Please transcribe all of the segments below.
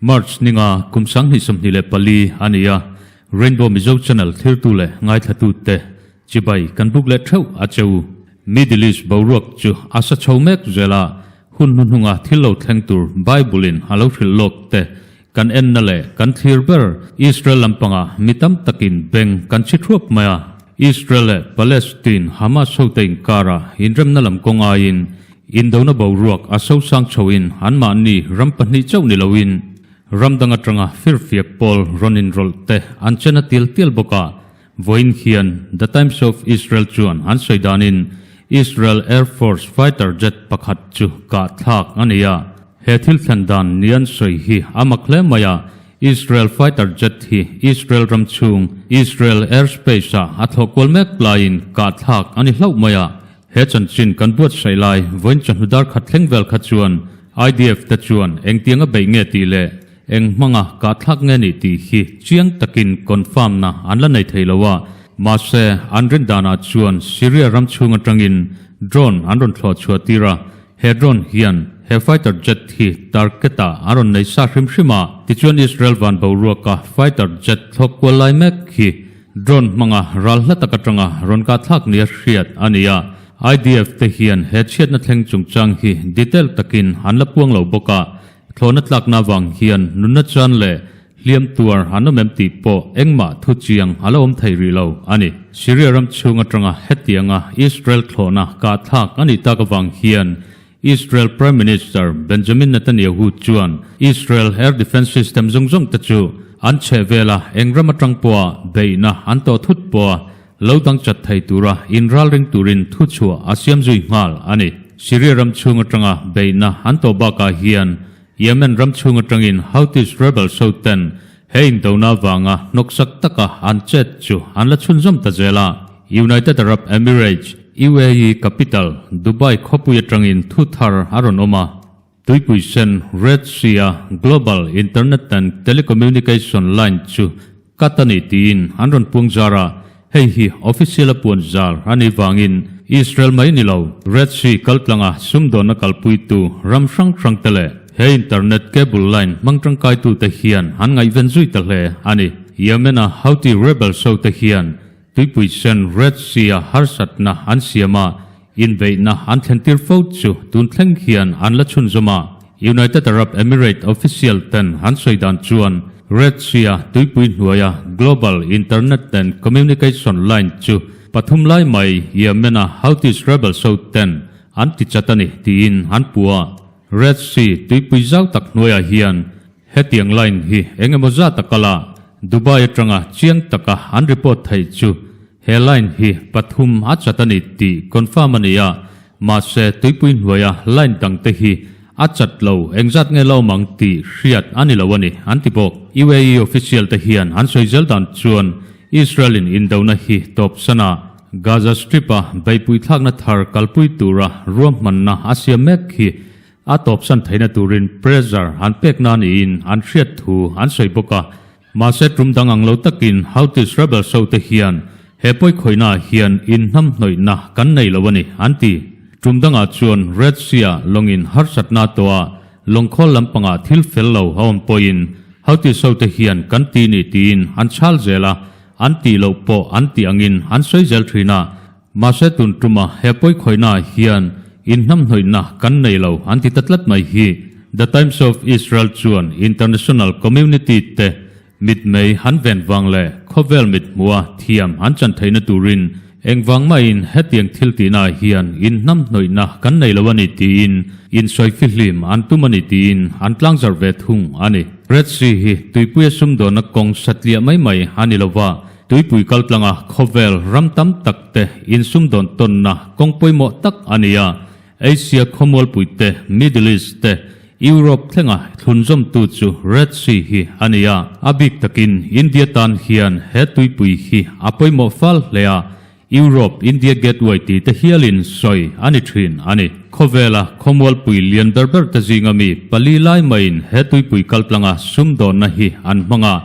March ninga kum 2024 a ni a, Rainbow Mizo Channel thirtu leh ngaithlatute chibai kan buk leh theuh a che u. Middle East boruak chu a sa chho mek zel a, hun hnuhnunga thil lo thleng tur Bible-in a lo hrilh lawk te kan enna leh kan thlir ber Israel lampangah mi tam takin beng kan chhi thuap mai a. Israel leh Palestine Hamas hote inkara inremna lam kawng aiin Indona boruak a sosang chhoin anmahni ram pahnih chauh ni loin ram dang atanga firfiak pawl rawn inrawlh te an chen a tial tial bawk a. Vawiin hian The Times of Israel chuan an sawi danin Israel Air Force fighter jet pakhat chu kah thlak a ni a. He thil thlen dan ni an sawi hi a mak hle mai a, Israel fighter jet hi Israel ram chhung Israel airspace-ah a thlawh kual mek laiin kah thlak a ni hlauh mai a. He chanchin kan buatsaih lai vawiin chawhnu dar khat thleng vel kha chuan IDF te chuan engtiang a beih nge tih leh eng hmanga kahthlak nge nih tih hi chiang takin confirm na an la nei thei lo a, mahse an rin danah chuan Syria ram chhung atangin drone an rawn thlawh chhuah tir a, he drone hian he fighter jet hi target ah an rawn nei sa hrim hrim a, tichuan Israel van boruaka fighter jet thlawk kual lai mek hi Drone hmanga ral hla tak atanga rawn kah thlak nia hriat a ni a, IDF te hian he chhiatna thleng chungchang hi detail takin an la puang lo bawk a, thlawhna tlakna avang hian nunna chan leh hliam tuar an awm em tih pawh engmah thu chiang a la awm thei rih lo a ni. Syria ram chhung atanga hetianga Israel thlawhna kah thlak a nih tak avang hian Israel Prime Minister Benjamin Netanyahu chuan Israel air defence system zawng zawng te chu an chheh vela eng ram atang pawha beihna an tawh thut pawha lo dang chat thei tura inralring turin thuchhuah a siam zui nghal a ni. Syria ram chhung atanga beihna an tawh bakah hian Yemen ram chhung atangin Houthis rebels ho ten he indona avanga hnawksak taka an chet chu an la chhunzawm ta zel a. United Arab Emirates, UAE, capital Dubai khawpui atangin thu thar a rawn awm a. Tuipui sen, Red Sea, a global internet and telecommunication line chu cut a ni tiin an rawn puang zar a, hei hi official a puan zar a nih vangin Israel mai ni lo, Red Sea kaltlanga sumdawnna kalpuitu ram hrang hrang te leh he internet cable line hmang tangkaitute hian an ngaihven zui ta hle a ni. Yemen-a Houthi rebels hote hian Tuipui sen, Red Sea, a harsatna an siam a, inbeihna an thlentir fo chu tun thleng hian an la chhunzawm a. United Arab Emirate official ten an sawi dan chuan Red Sea a tuipui hnuaia global internet and communication line chu pathum lai mai Yemen a Houthis rebels ho ten an ti chat a ni tiin an puh a. Red Sea tuipui zau tak hnuaiah hian Hetiang line hi eng emaw zat a kal a, Dubai atanga chiang taka an report theih chu he line hi pathum a chat a ni tih confirm a ni a, mahse tuipui hnuaia line dangte hi a chat lo engzat nge la awm ang tih hriat a ni lo a ni, an ti bawk. UAE official te hian an sawi zel dan chuan Israel in indona hi tawpsan a, Gaza Strip-a beihpui thlakna thar kalpui tura ruahmanna a siam mek hi A tawpsan theihna turin pressure an pek na niin an hriat thu an sawi bawk a. Mahse tum dang ang lo takin Houthis rebels ho te hian he pawikhawihna ah hian inhnamhnawihna kan nei lo a ni an ti. Tum dangah chuan Red Sea ah lawngin harsatna a tawh a, lawngkhawl lampangah thil fel lo a awm pawhin Houthis ho te hian kan ti ni tiin an chhal zel a, an tih loh pawh an tih angin an sawi zel thin a. Mahse tun tuma he pawikhawihna ah hian inhnamhnawihna kan nei lo an ti ta tlat mai hi The Times of Israel chuan international community te mitmei han ven vang leh khawvel mithmuha thiam an chan theihna turin engvang mahin hetiang thil tihna ah hian inhnamhnawihna kan nei lo a ni tiin insawi fihlim an tum a ni tiin an tlangzarh ve thung a ni. Red Sea hi tuipuia sumdawnna kawng satliah mai mai a ni lova, Tuipui kaltlanga khawvel ram tam tak te insumdawn tawnna kawng pawimawh tak a ni a, Asia khawmualpui te, Middle East te, Europe thlenga thlunzawmtu chu Red Sea hi a ni a. A bik takin India tan hian he tuipui hi a pawimawh fal hle a, Europe India Gateway tih te hialin sawi a ni thin a ni. Khawvela khawmualpui lian ber ber te zinga mi pali lai maiin he tuipui kaltlanga sumdawnna hi an hmang a.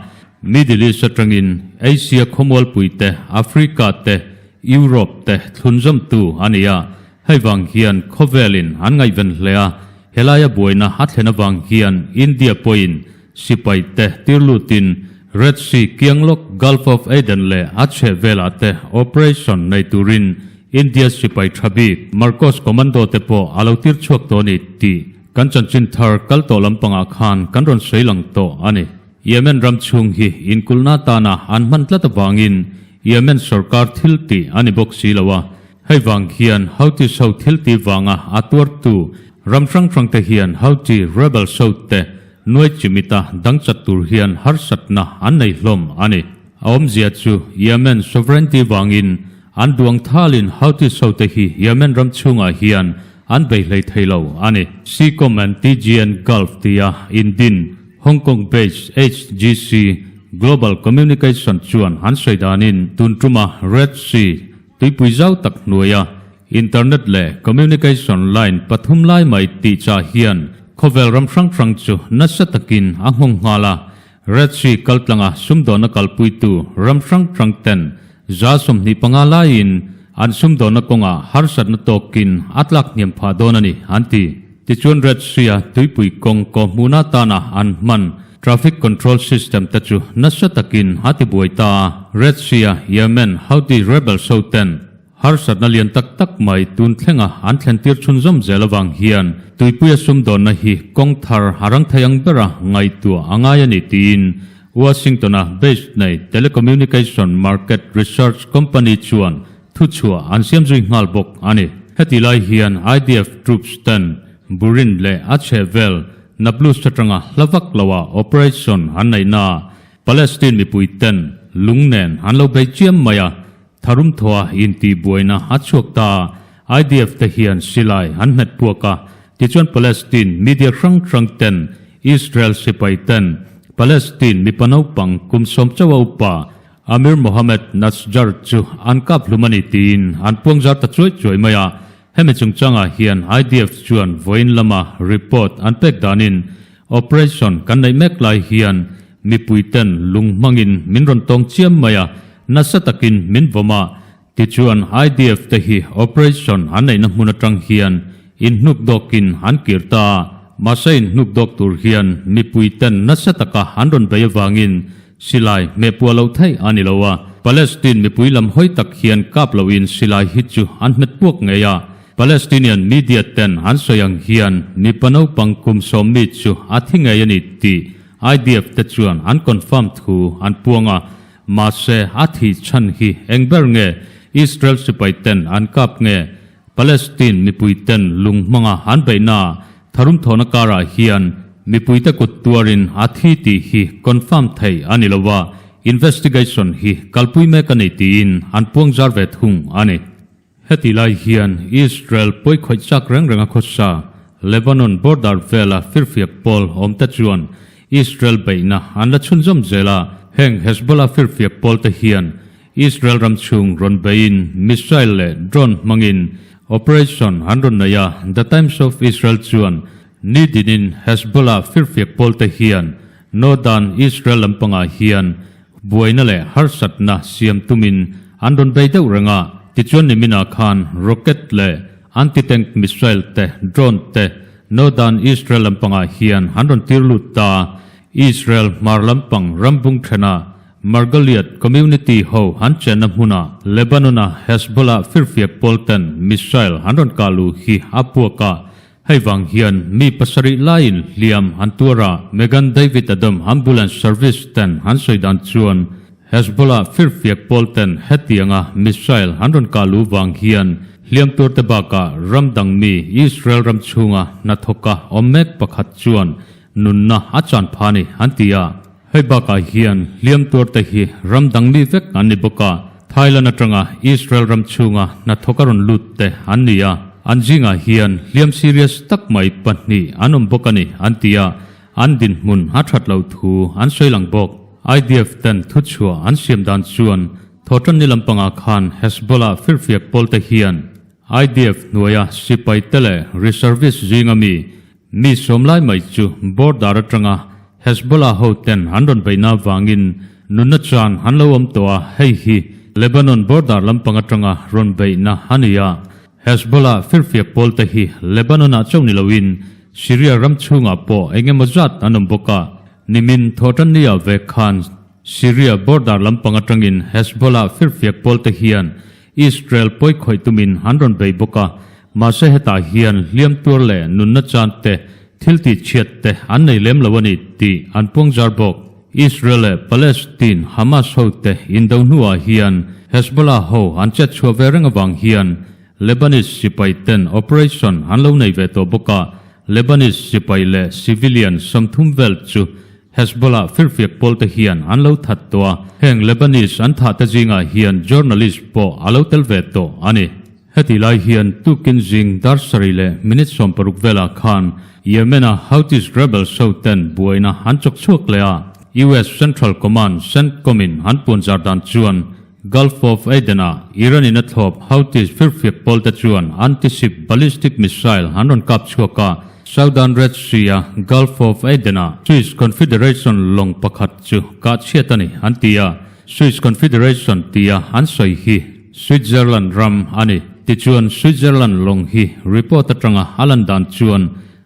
Middle East atangin Asia khawmualpui te, Africa te, Europe te thlunzawmtu a ni a. Hei vang hian khawvelin an ngaihven hle a, helaia buaina a thlen avang hian India pawhin sipai te tir lutin Red Sea kiang lawk Gulf of Aden leh a chheh velah te operation nei turin India sipai tha bik Marcos Commando te pawh a lo tir chhuak tawh a ni tih kan chanchin thar kal tawh lampangah khan kan rawn sawi lang tawh a ni. Yemen ram chhung hi inkulhna atana an hman tlat avangin Yemen sorkar thil tih a ni bawk si lo a, hei vang hian Houthis ho thil tih vanga a tuartu ram hrang hrang te hian Houthi rebels ho te nuai chimita dang chat tur hian harsatna an nei hlawm a ni. A awmzia chu Yemen sovereignty vangin an duang thalin Houthis ho te hi Yemen ram chhungah hian an bei hlei thei lo a ni. Seacom and TGN Gulf tia indin Hong Kong based HGC Global Communication chuan an sawi danin tun tuma Red Sea tuipui zau tak hnuaia internet leh communication line pathum lai mai tih chah hian khawvel ram hrang hrang chu nasa takin a nghawng nghal a. Red Sea kaltlanga sumdawna kalpuitu ram hrang hrang ten 25% laiin an sumdawna kawngah harsatna tawkin a tlak hniam phah dawn a ni, an ti. Tichuan Red Sea-a tuipui kawng kawhhmuhna atana an hman traffic control system te chu nasa takin a tibuai ta a. Red Sea-a Yemen Houthi rebels ho ten harsatna lian tak tak mai tun thlenga an thlentir chhunzawm zel avang hian tuipuia sumdawnna hi kawng thar a rang thei ang bera ngaihtuah a ngai a ni tiin Washington-a based nei telecommunication market research company chuan Thuchhuah an siam zui nghal bawk a ni. Heti lai hian IDF troops ten Burin leh a chhehvel Nablus atanga hla vak loah operation an neih naa Palestine mipui ten lung nen an lo bei chiam mai a, tharum thawha intihbuaina a chhuak ta. IDF te hian silai an hmet puak a, tichuan Palestine media hrang hrang ten Israel sipai ten Palestine mipa naupang kum sawm chauha upa Amir Mohammed Najjar chu an kap hlum a ni tiin an puang zar ta chuai chuai mai a, hemi chungchangah hian IDF chuan vawiin lama report an pek danin operation kan neih mek lai hian mipuiten lung hmangin min rawn tawng chiam mai a, nasa takin min vawm a, tichuan IDF te hi operation an neihna hmun atang hian inhnuk dawkin an kir ta a, mahse inhnuk dawk tur hian mipuiten nasa taka an rawn bei avangin Silai hmehpuah loh theih a ni lo a, Palestine mipui lam hawi tak hian kap loin silai hi chu an hmet puak ngei a. Palestinian media ten an sawi ang hian mipa naupang kum sawm mi chu a thi ngei a ni tih IDF te chuan an confirm thu an puang a, mahse a thih chhan hi eng ber nge Israel sipai ten an kap nge Palestine mipui ten lung hmanga an beihna tharum thawhna karah hian mipuite kut tuarin a thi tih hi confirm theih a ni lo a, investigation hi kalpui mek a ni tiin an puang zar ve thung a ni. Heti lai hian Israel pawikhawih chak reng renga khawsa Lebanon border vela firfiak pawl awmte chuan Israel beihna an la chhunzawm zel a, heng Hezbollah firfiak pawlte hian Israel ram chhung rawn beiin missile leh drone hmangin operation an rawn nei a, The Times of Israel chuan ni dinin Hezbollah firfiak pawlte hian Northern Israel lampangah hian buaina leh harsatna siam tumin an rawn bei deuh reng a, tichuan niminah khan rocket leh anti-tank missile te, drone te Northern Israel lampangah hian an rawn tir lut ta. Israel hmar lampang rambung thenah Margaliot community ho an chenna hmunah Lebanon-a Hezbollah firfiak pawl ten missile an rawn kah luh hi a puak a, hei vang hian mi pasarih laiin hliam an tuar a. Megan David Adam ambulance service ten an sawi dan chuan Hezbollah firfiak pawl ten hetianga missile an rawn kah luh vang hian hliam tuarte bakah ram dang mi Israel ram chhunga hnathawka awm mek pakhat chuan nunna a chan pha ni an ti a. Hei bakah hian hliam tuarte hi ram dang mi vek an ni bawk a, Thailand atanga Israel ram chhunga hnathawk a rawn lut te an ni a, an zingah hian hliam serious tak mai pahnih an awm bawk a ni an ti a, an dinhmun a that loh thu an sawi lang bawk. IDF ten thuchhuah an siam dan chuan thawhtan ni lampangah khan Hezbollah firfiak pawlte hian IDF hnuaia sipai te leh reservist zinga mi Mi sawm lai mai chu border atanga Hezbollah ho ten an rawn beihna avangin nunna chan an lo awm tawh a, hei hi Lebanon border lampang atanga rawn beihna a ni a. Hezbollah firfiak pawl te hi Lebanon-ah chauh ni loin Syria ram chhungah pawh eng emaw zat an awm bawk a, nimin thawhtanni-ah ve khan Syria border lampang atangin Hezbollah firfiak pawl te hian Israel pawi khawih tumin an rawn bei bawk a, mahse hetah hian hliam tuar leh nunna chan te, thil tih chhiat te an nei lem lo a ni tih an puang zar bawk. Israel leh Palestine Hamas ho te indo hnuah hian Hezbollah ho an chet chhuah ve reng avang hian Lebanese sipai ten operation an lo nei ve tawh bawk a, Lebanese sipai leh civilian 30 vel chu Hezbollah firfiak pawlte hian an lo that tawh a, heng Lebanese an thahte zingah hian journalist pawh a lo tel ve tawh a ni. Hetih lai hian tukin zing dar sarih leh minute 60 velah khan Yemen-a Houthis rebels ho ten buaina an chawk chhuak leh a, US Central Command, CENTCOM-in an puanzar dan chuan Gulf of Aden-ah Iran-in a thlawp Houthis firfiak pawlte chuan anti-ship ballistic missile an rawn kap chhuak a, Southern Red Sea-a Gulf of Aden-ah Swiss Confederation lawng pakhat chu kah chhiat a ni an ti a, Swiss Confederation tia an sawi hi Switzerland ram a ni. Tichuan Switzerland lawng hi report atanga a lan dan chuan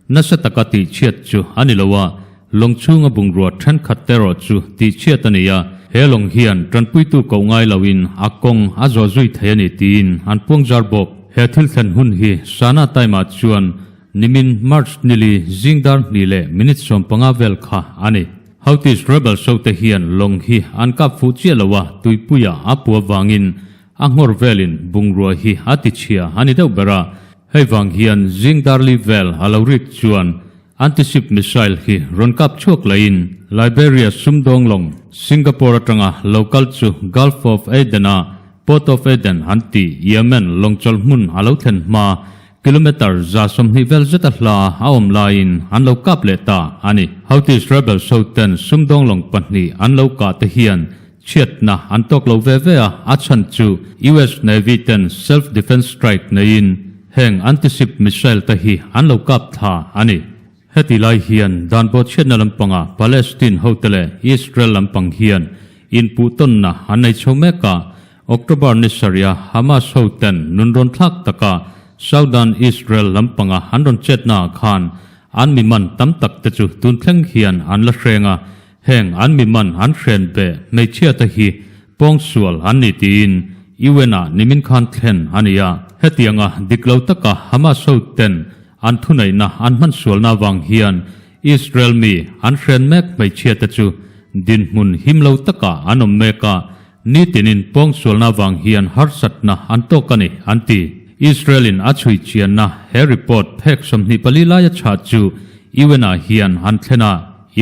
nasa taka tihchhiat chu a ni lo a, Lawng chhunga bungrua thenkhat te erawh chu tihchhiat a ni a, he lawng hian tanpuitu koh ngai loin a kawng a zawh zui thei a ni tiin an puang zar bawk. He thil thlen hun hi Sana time-ah chuan nimin March nili zing dar hnih leh minute 15 vel kha a ni. Houthis rebels ho te hian lawng hi an kap fuh chiah lo a, tuipuia a pu avangin a nghawr velin bungrua hi a tichhia a ni deuh ber a, hei vang hian zing dar li vel a lo rik chuan Anti-ship missile hi rawn kap chhuak laiin Liberia sumdawng lawng Singapore atanga lo kal chu Gulf of Aden-a Port of Aden an tih Yemen lawng chawlh hmun a lo thlen hma kilometre 120 vel zeta hla a awm laiin an lo kap leh ta a ni. Houthis rebels ho ten sumdawng lawng pahnih an lo kah te hian chhiatna an tawk lo ve ve a, a chhan chu US Navy ten self-defense strike neiin Heng anti-ship missile te hi an lo kap thla a ni. Heti lai hian dan bawhchhiatna lampanga Palestine hote leh Israel lampang hian inpuhtawnna an nei chho mek a, October ni sarih a Hamas hoten nunrawn thlak taka Southern Israel lampanga an rawn chetna ah khan an mi man tam tak te chu tun thleng hian an la hreng a, heng an mi man an hren beh hmeichhia te hi Pawngsual an ni tiin UN-ah nimin khan thlen a ni a. Hetianga dik lo taka Hamas ho ten an thuneihna an hman sualna avang hian Israel mi an hren mek hmeichhia te chu dinhmun him lo takah an awm mek a, nitinin pawngsualna avang hian harsatna an tawk a ni, an ti. Israel-in a chhui chianna he report phek 24 laia chhah chu UN-ah hian an thlen a.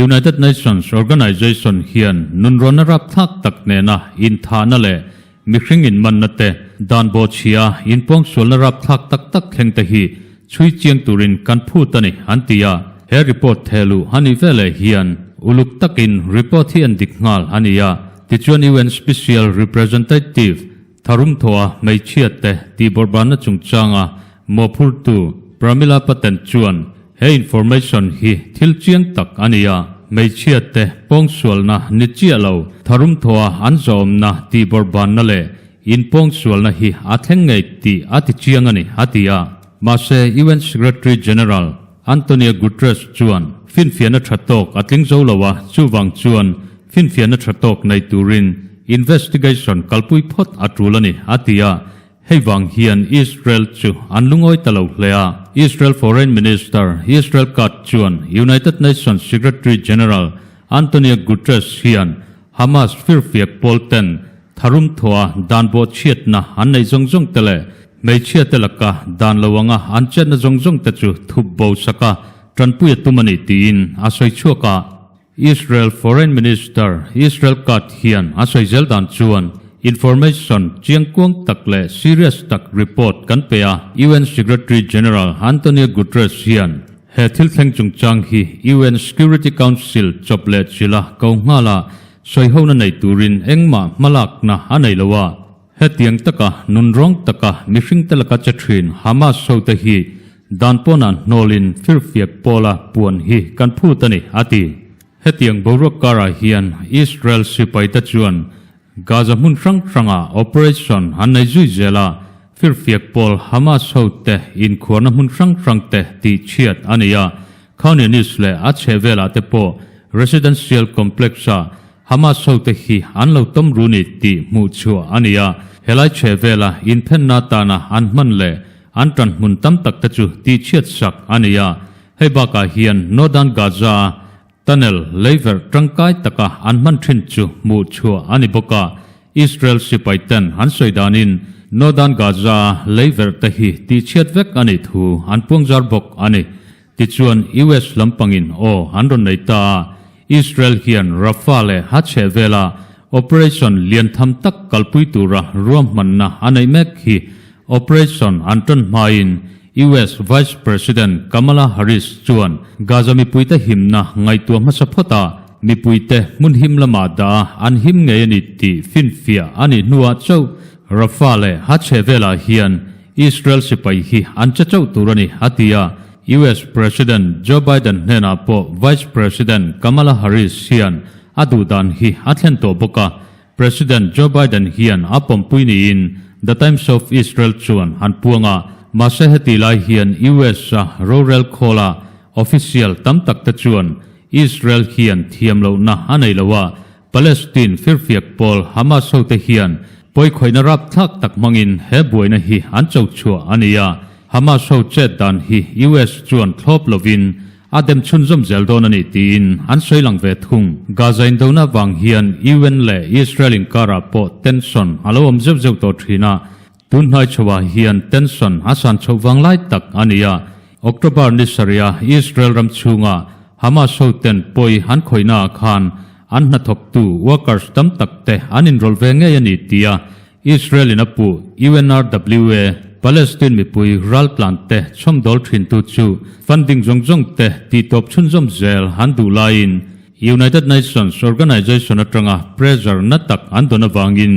United Nations Organization hian nunrawnna rapthlak tak nena inthahna leh mihring inmanna te, dan bawhchhia inpuangsualna rapthlak tak tak thleng te hi chhui chiang turin kan phut a ni, an ti a. He report thehluh a nih veleh hian uluk takin report hi an dik nghal a ni a. Tichuan UN Special Representative Tharum thawha hmeichhia te tihbawrhbanna chungchanga mawhphurtu Pramila Patten chuan he information hi thil chiang tak a ni a, hmeichhia te pawngsualna ni chiah lo tharum thawha an zawmna tihbawrhbanna leh inpawngsualna hi a thleng ngei tih a ti chiang a ni, a ti a. Mahse, UN Secretary General Antonio Guterres chuan finfiahna tha tawk a tling zo lo a, chuvang chuan finfiahna tha tawk nei turin investigation kalpui phawt a tul a ni, a ti a. Hei vang hian Israel chu an lungawi ta lo hle a. Israel Foreign Minister Israel Katz chuan United Nations Secretary General Antonio Guterres hian Hamas firfiak pawl ten tharum thawha dan bawhchhiatna an nei zawng zawng te leh hmeichhia te laka dan lo anga an chetna zawng zawng te chu thup bo sak a, tanpui a tum a ni tiin a sawi chhuak a. Israel Foreign Minister Israel Katz hian a sawi zel dan chuan information chiangkuang tak leh serious tak report kan pe a, UN Secretary General Antonio Guterres hian he thil thleng chungchang hi UN Security Council chawp leh chilh a ko nghal a, Sawihona nei turin engmah hmalakna a nei lo a, hetiang taka nunrawng taka mihringte laka che thin Hamas hote hi dan pawnah hnawlin firfiak pawla puan hi kan phut a ni, a ti. Hetiang boruak karah hian Israel sipaite chuan Gaza hmun hrang hrangah operation an nei zui zel a, firfiak pawl Hamas hote inkhuarna hmun hrang hrangte tihchhiat a ni a. Khan Younis leh a chhehvelah te pawh residential complex-ah Hamas hote hi an lo tawm ru ni tih hmuh chhuah a ni a. Helai chhehvela inphenna atana an hman leh an tanhmun tam tak te chu tihchhiat sak a ni a. Hei bakah hian Northern Gaza-a tunnel leiverh tangkai taka an hman thin chu hmuh chhuah a ni bawk a. Israel sipai ten an sawi danin Northern Gaza-a leiverh te hi tihchhiat vek a nih thu an puangzar bawk a ni. Tichuan US lampangin aw an rawn nei ta a, Israel hian Rafah leh a chhehvela operation lian tham tak kalpui tura ruahmanna a neih mek hi operation an tan hmain US Vice President Kamala Harris chuan Gaza mipuite himna ngaihtuah hmasa phawt a, mipuite hmun him lamah dah a an him ngei a ni tih finfiah a nih hnuah chauh Rafah leh a chhehvelah hian Israel sipai hi an che chauh tur a ni, a ti a. US President Joe Biden hnenah pawh Vice President Kamala Harris hian a duh dan hi a thlen tawh bawk a. President Joe Biden hian a pawmpui niin The Times of Israel chuan an puang a. Mahse heti lai hian US-a rorel khawla official tam tak te chuan Israel hian thiam lohna a nei lo a, Palestine firfiak pawl Hamas hote hian pawikhawihna rapthlak tak hmangin he buaina hi an cho chhuah a ni a, Hamas ho chet dan hi US chuan thlawp lovin a dem chhunzawm zel dawn a ni tiin an sawi lang ve thung. Gaza indona vang hian UN leh Israel inkarah pawh tension a lo awm zeuh zeuh tawh thin a, Tun hnai chhoah hian tension a san chhoh vang lai tak a ni a, October ni sarih a Israel ram chhunga Hamas hoten pawi an khawihnaah khan an hnathawktu workers tam tak te an inrawlh ve ngei a ni tia Israel in a puh UNRWA, Palestine mipui raltlan te chhawmdawl thintu chu funding zawng zawng te tihtawp chhunzawm zel an duh laiin United Nations Organization atanga pressure na tak an dawn avangin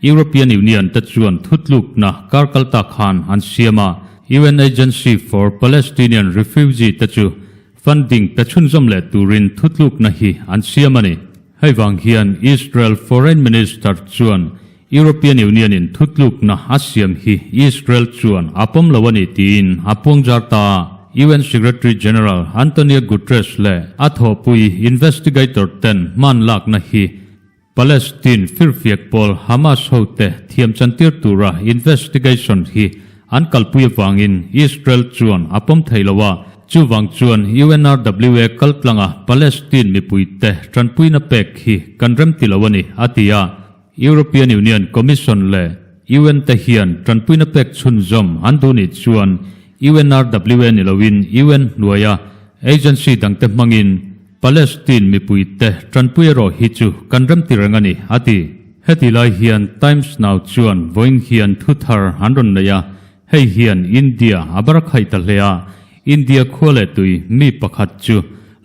European Union te chuan thutlukna kar kal ta khan an siam a, UN Agency for Palestinian Refugee te chu funding pe chhunzawm leh turin thutlukna hi an siam a ni. Hei vang hian Israel Foreign Minister chuan European Union in thutlukna a siam hi Israel chuan a pawm lo a ni tiin a puangzar ta a. UN Secretary General Antonio Guterres leh a thawhpui investigator ten hman lakna hi Palestine firfiak pawl Hamas hote thiam chantir tura investigation hi an kalpui avangin Israel chuan a pawm thei lo a, chuvang chuan UNRWA kaltlanga Palestine mipuite tanpuina pek hi kan remti lo a ni, a ti a. European Union Commission leh UN te hian tanpuina pek chhunzawm an duh nih chuan UNRWA ni loin UN hnuaia agency dangte hmangin Palestine mipuite tanpui erawh hi chu kan remti reng a ni, a ti. Heti lai hian Times Now chuan vawiin hian thu thar an rawn nei a, hei hian India a bar khaih ta hle a, India khua leh tui mi pakhat chu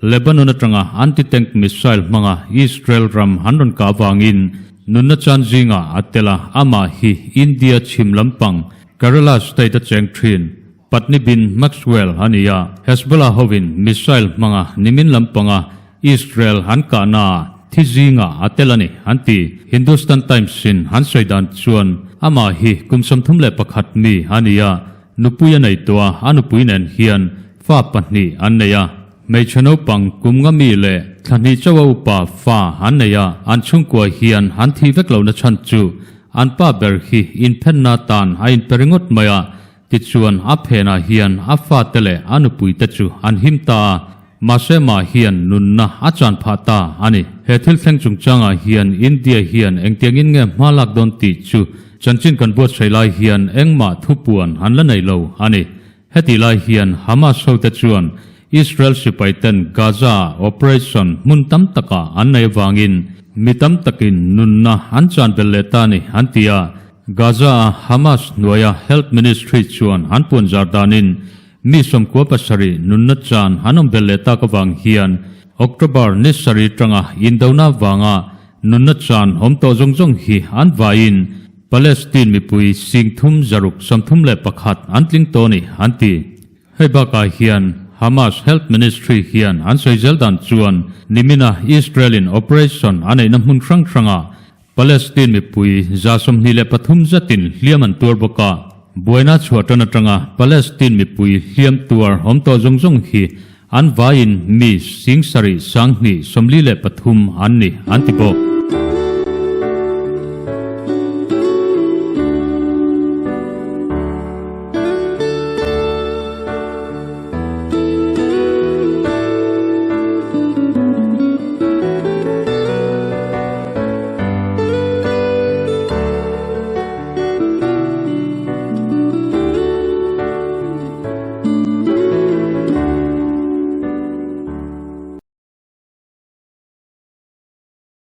Lebanon atanga anti-tank missile hmanga Israel ram an rawn kah avangin nunna chan zingah a tel a, amah hi India chhim lampang Kerala state a cheng thin. Patni bin Maxwell a ni a, Hezbollah hovin missile hmanga nimin lampanga Israel an kahnaah thi zingah a tel a ni, an ti. Hindustan Times-in an sawi dan chuan amah hi kum 31 mi a ni a, nupui a nei tawh a, a nupui nen hian fa pahnih an nei a. Hmeichhe naupang kum nga mi leh thla hnih chauha upa fa an nei a, an chhungkua hian an thih vek lohna chhan chu an pa ber hi inphenna tan a inpe ringawt mai a, Tichuan, a phenah hian a fate leh a nupuite chu an him ta a, mahse mah hian nunna a chan phah ta a ni. He thil thleng chungchangah hian India hian engtiangin nge hma lak dawn tih chu chanchin kan buatsaih lai hian engmah thupuan an la nei lo a ni. Hetih lai hian Hamas hote chuan Israel sipaiten Gaza-ah operation hmun tam takah an nei avangin mi tam takin nunna an chan belh leh ta a ni an ti a. Gaza-a Hamas hnuaia Health Ministry chuan an puanzar danin mi 97 nunna chan an awm belh leh tak avang hian October ni sarih tanga indona vanga nunna chan awm tawh zawng zawng hi an vaiin Palestine mipui 3631 an tling tawh a ni, an ti. Hei bakah hian Hamas Health Ministry hian an sawi zel dan chuan nimina Israel-in operation a neihna hmun hrang hrangah Palestine mipui 23 zatin hliam an tuar bawk a. Buaina chhuah tan atanga Palestine mipui hliam tuar awm tawh zawng zawng hi an vaiin mi 72,043 an ni, an ti bawk.